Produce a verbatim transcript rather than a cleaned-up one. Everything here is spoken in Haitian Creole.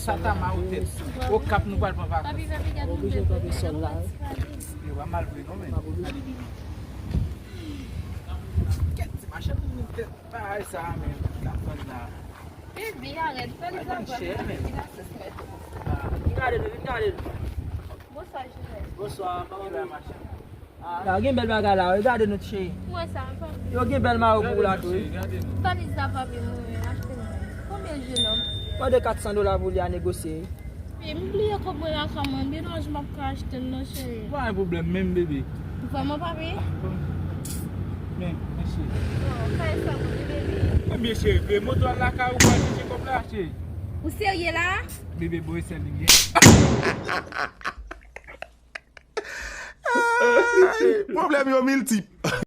Satama ou tèt. Okap nou pral pran vakans. Papi, papi, gade yon bèl bagay. Yo pa mal vre non, men. Gade, bebe. Kèt ti machann moun tèt bagay sa, men. K ap vann la. Bebe, arèt, fè li travay. Vin gade nou, vin gade nou. Bonswa, Jilè. Bonswa, kòman w ye? La, gen bèl bagay la, regade nou, cheri. Mwen sa, pa. Yo gen bèl mayo pou ou la tou, wi. Valiz la pa vin mwen, achte mwen. Konbyen, jenòm? Mande kat san dola pou li a negosye. E m bliye kòb mwen lakay mwen, bidon m p ka achte l non, cheri. Pa gen pwoblèm menm, bebe. Vrèman, papi? Men, men, cheri. Bon, kay sa, bon, bebe. Ebyen, cheri, pe moto al lakay ou pral chèche kòb la, cheri. Ou serye la? Bebe, bon, e sèl li gen. Ay, pwoblèm yo miltip.